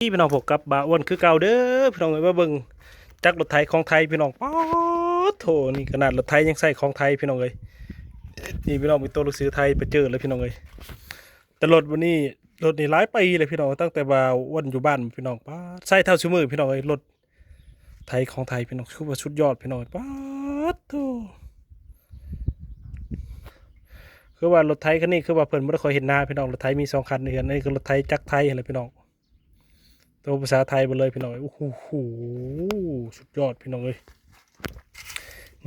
ນີ້ພີ່ນ້ອງ ພົບກັບບ່າວອ້ວນຄືເກົ່າເດີພີ່ນ້ອງເອີຍ. ມາເບິ່ງຈັກລົດໄຖຂອງໄທພີ່ນ້ອງ. ປາດໂທ້ ນີ້ຂະໜາດລົດໄຖຍັງໃຊ້ຂອງໄທພີ່ນ້ອງເອີຍ. ນີ້ພີ່ນ້ອງ ມີໂຕໜັງສືໄທໄປເຈີເລີຍພີ່ນ້ອງເອີຍ. ແຕ່ລົດບັດນີ້ ລົດນີ້ຫຼາຍປີແລ້ວພີ່ນ້ອງ ຕັ້ງແຕ່ບ່າວອ້ວນຢູ່ບ້ານພີ່ນ້ອງ. ປາດ ໃຊ້ເທົ່າຊຸມື້ພີ່ນ້ອງເອີຍ. ລົດໄຖຂອງໄທພີ່ນ້ອງ ຄືວ່າສຸດຍອດພີ່ນ້ອງ. ປາດໂທ້ ຄືວ່າລົດໄຖຄັນນີ້ ຄືວ່າເພິ່ນບໍ່ໄດ້ຄ່ອຍເຮັດນາພີ່ນ້ອງ. ລົດໄຖມີສອງຄັນໃນເຮືອນ. ອັນນີ້ກໍລົດໄຖຈັກໄທຫັ້ນແຫຼະພີ່ນ້ອງ. ໂຕພາສາໄທເບິດເລີຍພີ່ນ້ອງເອີຍ. ໂອ້ໂຫ ສຸດຍອດພີ່ນ້ອງເອີຍ.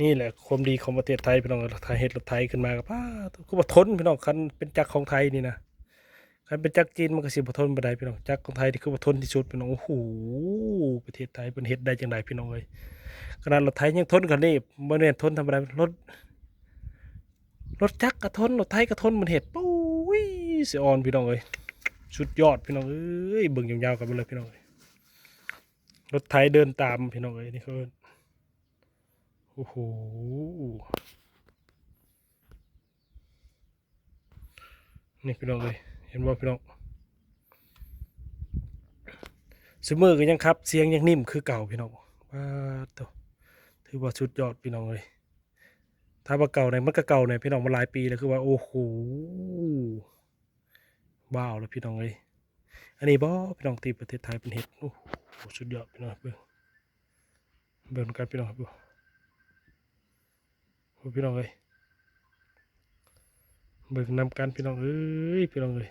ນີ້ແຫຼະຄວາມດີຂອງປະເທດໄທພີ່ນ້ອງເອີຍ. ຖ້າເຮັດລົດໄຖຂຶ້ນມາກໍ ປາດໂທ້ ຄືວ່າທົນພີ່ນ້ອງ. ຄັນເປັນຈັກຂອງໄທນີ້ນະ ຄັນເປັນຈັກຈີນມັນກໍຊິບໍ່ທົນປານໃດພີ່ນ້ອງ. ຈັກຂອງໄທນີ້ຄືວ່າທົນທີ່ສຸດພີ່ນ້ອງ. ໂອ້ໂຫ ປະເທດໄທເພິ່ນເຮັດໄດ້ຈັ່ງໃດພີ່ນ້ອງເອີຍ. ຂະໜາດລົດໄຖຍັງທົນກວ່ານີ້ ບໍ່ແມ່ນທົນທຳມະດາ. ລົດ ລົດຈັກກໍທົນ ລົດໄຖກໍທົນ ມັນເຮັດ ໂອ້ຍ ສະອອນພີ່ນ້ອງເອີຍ. ສຸດຍອດພີ່ນ້ອງເອີຍ. ເບິ່ງຍາວໆກັນໄປເລີຍພີ່ນ້ອງເອີຍ. ລົດໄຖເດີນຕາມພີ່ນ້ອງເອີຍ. ນີ້ເຂົາເອີ້ນ ໂອ້ໂຫ ນີ້ພີ່ນ້ອງເອີຍ ເຫັນບໍ່ພີ່ນ້ອງ. ຊຸມື້ກໍຍັງຂັບ ສຽງຍັງນິ້ມຄືເກົ່າພີ່ນ້ອງ. ປາດໂທ້ ຖືວ່າສຸດຍອດພີ່ນ້ອງເອີຍ. ຖ້າວ່າເກົ່ານີ້ ມັນກໍເກົ່າແຫຼະພີ່ນ້ອງ ມັນຫຼາຍປີແລ້ວ. ຄືວ່າ ໂອ້ໂຫ ວ້າວແລ້ວພີ່ນ້ອງເອີຍ. ອັນນີ້ບໍ່ພີ່ນ້ອງ ທີ່ປະເທດໄທເພິ່ນເຮັດ. ໂອ້ໂຫ ສຸດຍອດພີ່ນ້ອງ. ເບິ່ງ ເບິ່ງນຳກັນພີ່ນ້ອງ. ໂອ້ ພີ່ນ້ອງເອີຍ ເບິ່ງນຳກັນພີ່ນ້ອງເອີຍ ພີ່ນ້ອງເອີຍ.